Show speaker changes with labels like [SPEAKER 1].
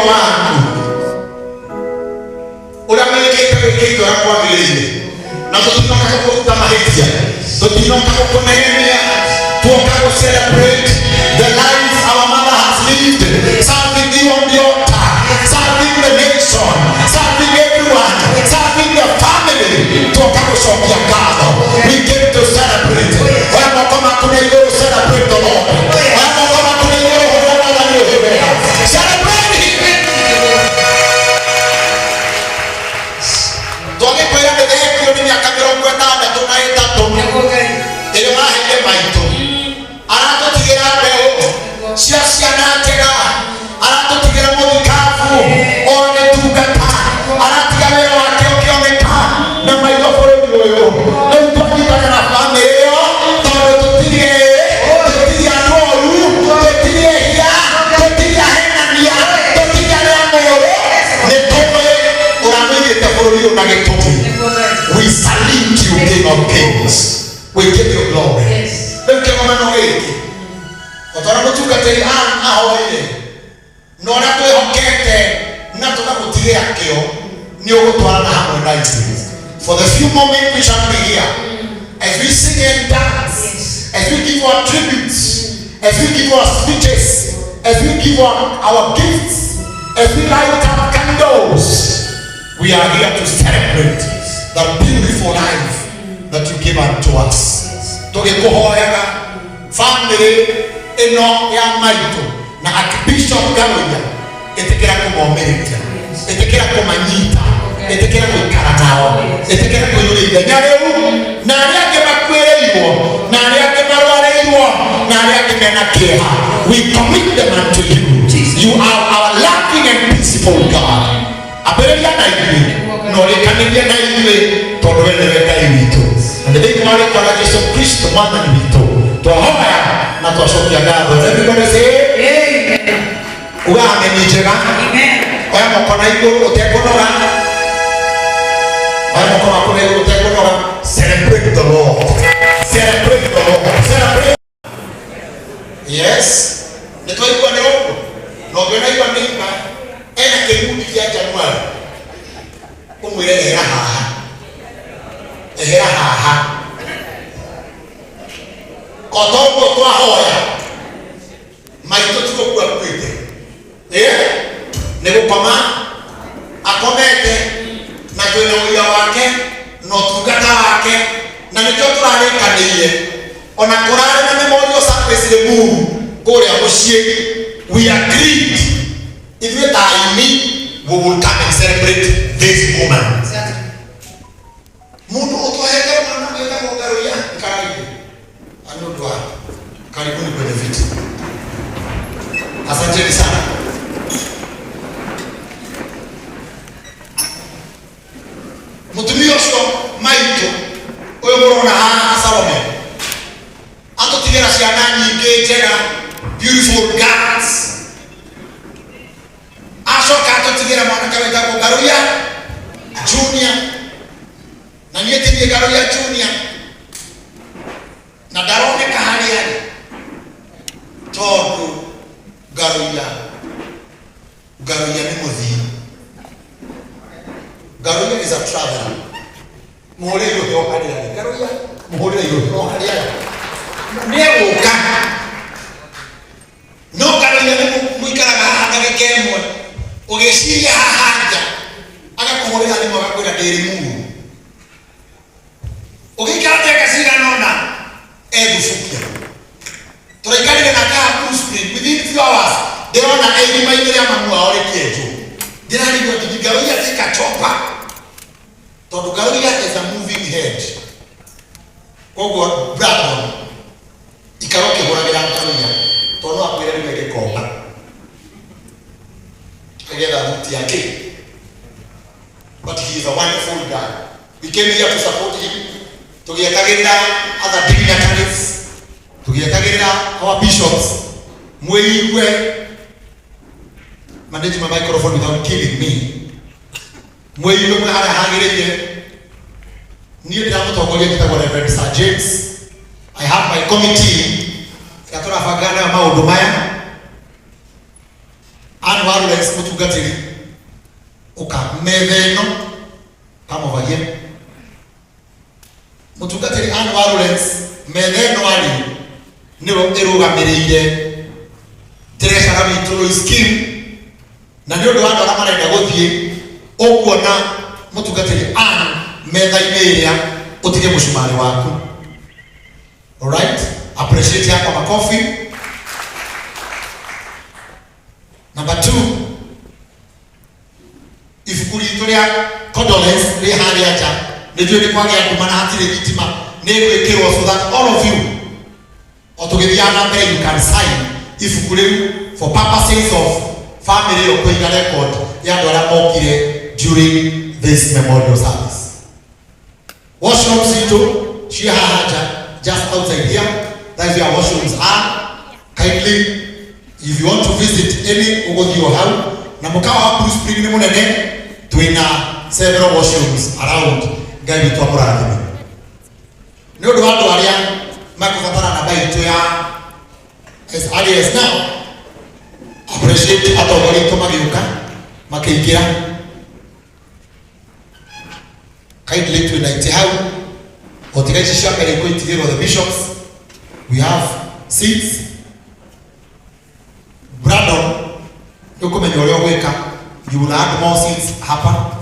[SPEAKER 1] Waku ũrĩa wĩkĩte wĩkĩte ũrĩa kwagĩrĩire, na tũtinoka gũkũruta mahĩtia, tũtinoka gũkũnegemia, tuoka gũ celebrate the life our mother has lived, serving you on the altar, serving the nation, serving everyone, serving the family. Tuoka gũcokia ngatho. We came to celebrate. Oya moko maku na igũrũ, celebrate the Lord. Oya moko maku na igũrũ, hũra Mwathani ũyũ wega. Celebrate him. Twagĩkwĩra nĩ thengio nĩ mĩaka 63
[SPEAKER 2] Nĩguo Ngai.
[SPEAKER 1] Ĩrĩa ũraheire maitũ. Aratũtigĩra mbeũ cia ciana njega, aratũtigĩra mũthikabu ũragĩtungata, aratiga wĩra wake ũkĩoneka na maitho bũrũri ũyũ. Rĩu twanyitana na bamĩrĩ ĩyo tondũ tũtirĩ andũ oru, tũtirĩ ehia, tũtirĩ ahenania, tũtirĩ arĩa moru. Nĩ tũĩ ũramũigĩte bũrũri ũyũ na gĩtũmi.
[SPEAKER 2] Nĩguo Ngai.
[SPEAKER 1] We salute you, King of Kings. We give you glory. Rĩu kĩgomano gĩkĩ, o ta ũrĩa mũtungatĩri ahoire na ũrĩa twĩhokete na tũgagũtigĩra kĩo, nĩ ũgũtwarana hamwe na ithuĩ for the few moments we shall be here, as we sing and dance, as we give our tributes, as we give our speeches, as we give our gifts, as we light up candles. We are here to celebrate the beautiful life that you give unto us. Tũgĩkũhoyaga, family ĩno ya maitũ na Archbishop Ngaruiya, ĩtĩkĩra kũmomĩrĩria, ĩtĩkĩra kũmanyita, ĩtĩkĩra gũikara nao, ĩtĩkĩra kũiyũria ithenya rĩu na arĩa angĩ makuĩrĩirwo, na arĩa angĩ marwarĩirwo, na arĩa angĩ mena kĩeha. We commit them unto you. You are our loving and peaceful God. Ambĩrĩria na ithuĩ na ũrĩkanĩrie na ithuĩ, tondũ we nĩwe Ngai witũ. Na nĩ thĩinĩ wa rĩtwa rĩa Jesu Kristo Mwathani witũ twahoya na twacokia ngatho. Everybody say
[SPEAKER 2] Amen.
[SPEAKER 1] Uga ameni njega.
[SPEAKER 2] Amen.
[SPEAKER 1] Oya moko na igũrũ ũtekũnoga, oya moko maku na igũrũ ũtekũnoga. Celebrate the Lord, celebrate the Lord, celebrate. Yes, nĩ twaiguanĩra ũguo, na ũngĩona igua nĩimba ena kĩgundi kĩa Januari, ũmwĩre ehera haha, ehera haha. O ta ũguo twahoya, maitũ ti gũkua akuĩte, nĩ gũkoma akomete, na twĩna ũira wake na ũtungata wake, na nĩkĩo tũrarĩkanĩire ona kũrarĩ na memorial service Limuru kũrĩa mũciĩ. We agreed ithuĩ ta aini, we will come and celebrate this woman. Mundu ũtũhete mwana wĩtagwo Ngaruiya. Karibu nĩ ũndũ wa karibuni kwenye viti, asanteni sana. Mũtumia ũcio maitũ ũyũ mũrona haha, Salome, atũtigĩra ciana nyingĩ njega, beautiful girls. Acoka atũtigĩra mwanake wĩtagwo Ngaruiya Junior, na niĩ ti niĩ Ngaruiya Junior, na ndaroneka harĩa arĩ tondũ Ngaruiya nĩ mũthii. Ngaruiya is a traveler. Mũhũrĩre irũhĩ o harĩa arĩ. Ngaruiya, mũhũrĩre irũhĩ o harĩa arĩ, nĩ egũka. No Ngaruiya nĩ mũikaraga haha ndagĩka ĩmwe, ũgĩciria haha nja agakũhũrĩra thimũ agakwĩra ndĩrĩ muru. Ũgĩikara ndagĩka cigana ũna ethubukia. Tũraikarire nake haha Blue Spring, within few hours ndĩrona e irima-inĩ rĩa mamu wao rĩkĩenjwo. Ndĩrarigwo, did Ngaruiya take a chopper? Tondũ Ngaruiya is a moving head. Koguo Brandon, ikara ũkĩhũragĩra Ngaruiya, tondũ no akwĩre rĩu egĩkomba agetha thuti yake. But he is a wonderful guy. We came here to support him, tũgĩetagĩrĩra other dignitaries, tũgĩetagĩrĩra our bishops. Mwĩigue, manage my microphone without killing me. Mwĩigue mwe harĩa hagĩrĩire. Niĩ ndĩramũtongoria njĩtagwo Reverend Sir James. I have my committee ĩrĩa tũrabanga nayo maũndũ maya. Ann wa Lawrence mũtungatĩri ũka metha ĩno, come over here. Mũtungatĩri Ann wa Lawrence, metha ĩno arĩ nĩwe ĩrũgamĩrĩire treasurer witũ Lois Kim, na nĩ ũndũ wa andũ arĩa marenda gũthiĩ, ũkuona mũtungatĩri Ann metha-inĩ ĩrĩa, ũtige mũcumarĩ waku. Alright, appreciate yako makofi. Number 2, ibuku ritũ rĩa condolence rĩ harĩa nja. Nĩ njũĩ nĩ kwagĩa nduma na hatirĩ thitima, nĩ gwĩkĩrwo so that all of you o tũgĩthiaga na mbere you can sign ibuku rĩu for purposes of family ĩyo kũiga record ya andũ arĩa mokire during this memorial service. Washrooms itũ ciĩ haha nja, just outside here. That is where washrooms are. Kindly, if you want to visit any, ũgũthiĩ o hau. Na mũkawa wa Blue Spring nĩ mũnene, twĩna several washrooms around. Ngai witũ amũrathime. Nĩ ũndũ wa andũ arĩa makũbatara namba itũ ya as early as now, appreciate atongoria aitũ magĩũka makĩingĩra. Kindly twĩna itĩ hau, o tiga ici cia mbere ikũitigĩrwo the bishops. We have seats. Brandon, nĩ ũkũmenya ũrĩa ũgwĩka. You will add more seats hapa.